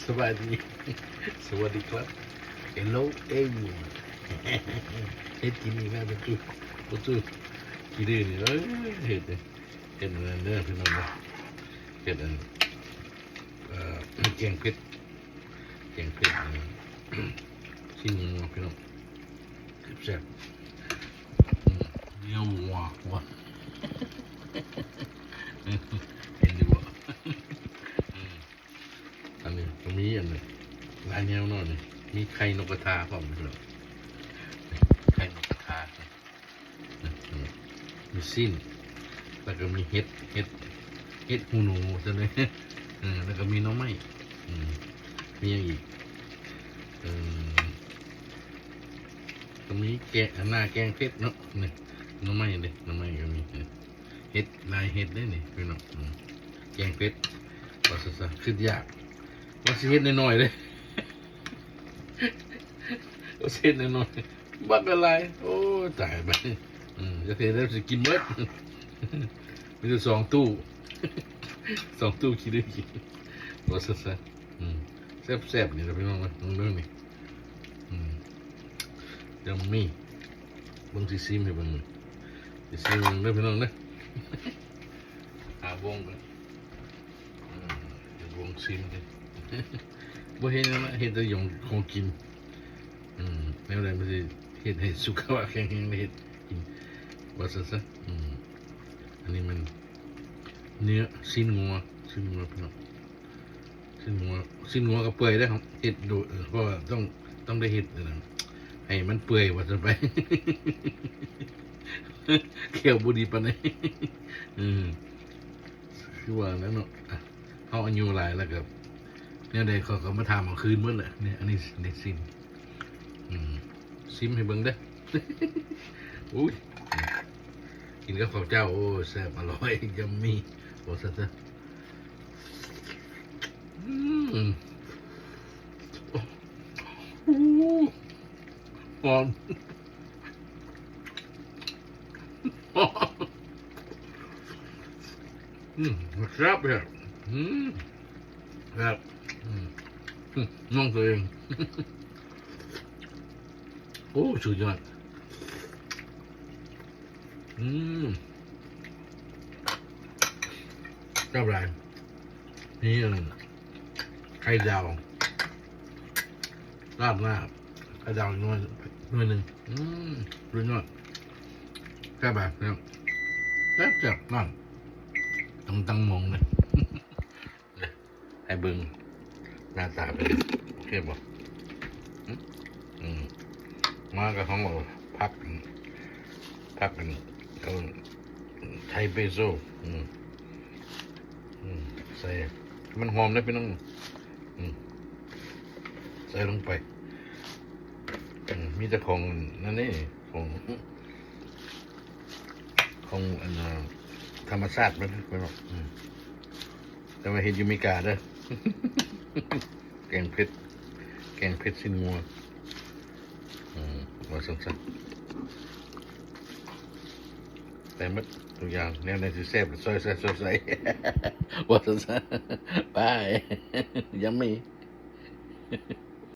ສະບາຍດີ ສະຫວັດດີຄັບ Hello everyone ເຮັດກິນອີກແລ້ວ ປະຕູ ປະຕູ ກິນດີນີ້ ເອີ ເຮັດ ເຮັດອັນນັ້ນເດີພີ່ນ້ອງເດີ ເຮັດອັນ ເອີ ແກງເຜັດ ແກງເຜັດ ຊີ້ນງົວພີ່ນ້ອງ ແຊບໆ ອືມ ເນື້ອวัว ເຫັນຢູ່ບໍ່? ອືມ ອັນນີ້ກໍມີອັນນີ້ ຫຼາຍແນວເນາະນີ້ ມີໄຂ່ນົກກະທາພ້ອມ ພີ່ນ້ອງ ໄຂ່ນົກກະທາ ມີຊີ້ນ ແລ້ວກໍມີເຫັດ ເຫັດ ເຫັດຫູໜູຊັ້ນເດ ເອີ ແລ້ວກໍມີໜໍ່ໄມ້ ອືມ ມີຫຍັງອີກ? ເອີ ກໍມີແກງ ໜ້າແກງເຜັດເນາະ ນີ້ ໜໍ່ໄມ້ເດ້ ໜໍ່ໄມ້ກໍມີ ເຫັດ ຫຼາຍເຫັດເດ້ນີ້ພີ່ນ້ອງ ອືມ ແກງເຜັດ ວ່າຊັ້ນຊະ ຄິດຢາກ ວ່າຊິເຮັດໜ້ອຍໆເດ້ ວ່າຊິເຮັດໜ້ອຍໆ ບັກຫຼາຍ ໂອ້ຍ ຕາຍບາດນີ້ ອືມ ຈະເຮັດແລ້ວຊິກິນເບິດ ມີແຕ່ສອງຕູ້ ສອງຕູ້ກິນໄດ້ກິນ ວ່າຊັ້ນຊະ ອືມ ແຊບໆ ນີ້ລະພີ່ນ້ອງເອີຍ ເບິ່ງເດີນີ້ ອືມ yummy ເບິ່ງ ຊິຊີມໃຫ້ເບິ່ງ ຊິຊີມໃຫ້ເບິ່ງເດີພີ່ນ້ອງເດີ ຫາວົງກ່ອນ ອືມ ເຮັດວົງຊີມເດີ ບໍ່ເຮັດຫຍັງລະ ເຮັດແຕ່ຢອງຂອງກິນ ອືມ ແນວໃດມັນຊິເຮັດໃຫ້ສຸຂະພາບແຂງແຮງ ເຮັດກິນ ວ່າຊັ້ນຊະ ອືມ ອັນນີ້ມັນເນື້ອ ຊີ້ນງົວ ຊີ້ນງົວພີ່ນ້ອງ ຊີ້ນງົວ ຊີ້ນງົວກໍເປື່ອຍເດ້ ເຮັດໂດຍ ເອີ ເພາະວ່າຕ້ອງ ຕ້ອງໄດ້ເຮັດອັນນັ້ນ ໃຫ້ມັນເປື່ອຍວ່າຊັ້ນໄປ ແຂ້ວບໍ່ດີປານໃດ ອືມ ຄືວ່າແລ້ວເນາະ ອ່ະ ເຮົາອາຍຸຫຼາຍແລ້ວກໍ ແນວໃດເຂົາກໍມາຖາມເອົາຄືນໝົດແຫຼະ ນີ້ ອັນນີ້ ນີ້ຊີມ ອືມ ຊີມໃຫ້ເບິ່ງເດີ ອຸ້ຍ ກິນກັບເຂົ້າເຈົ້າ ໂອ້ ແຊບ ອະລ່ອຍ yummy ວ່າຊັ້ນຊະ ອືມ ໂອ້ ຫອມ ອືມ ແຊບເດ້ ອືມ ແຊບ ອືມ ອືມ ນ້ອງຕົວເອງ ໂອ້ ສຸດຍອດ ອືມ ແຊບຫຼາຍ ນີ້ອັນ ໄຂ່ດາວ ລາດໜ້າ ໄຂ່ດາວໜ່ວຍ ໜ່ວຍໜຶ່ງ ອືມ ສຸດຍອດ ແຊບຫຼາຍ ແຊບ ແຊບ ນັ້ນ ຕ້ອງຕັ້ງໂມງເລີຍ ໃຫ້ເບິ່ງໜ້າຕາເປັນ ໂອເຄບໍ່? ອືມ ມາກໍເຮົາເອົາຜັກ ຜັກອັນ ເຂົາໄທເບຊິລ ອືມ ອືມ ໃສ່ ມັນຫອມເດ້ພີ່ນ້ອງ ອືມ ໃສ່ລົງໄປ ອືມ ມີແຕ່ຂອງນັ້ນເດ້ ຂອງ ຂອງອັນ ທຳມະຊາດມັນ ພີ່ນ້ອງ ອືມ ແຕ່ວ່າເຮັດຢູ່ເມກາເດີ ແກງເຜັດ ແກງເຜັດຊີ້ນງົວ ອືມ ວ່າຊັ້ນຊະ ໃສ່ໝົດທຸກຢ່າງ ແນວໃດຊິແຊບ ຊອຍໃສ່ ຊອຍໃສ່ ວ່າຊັ້ນຊະ ໄປ yummy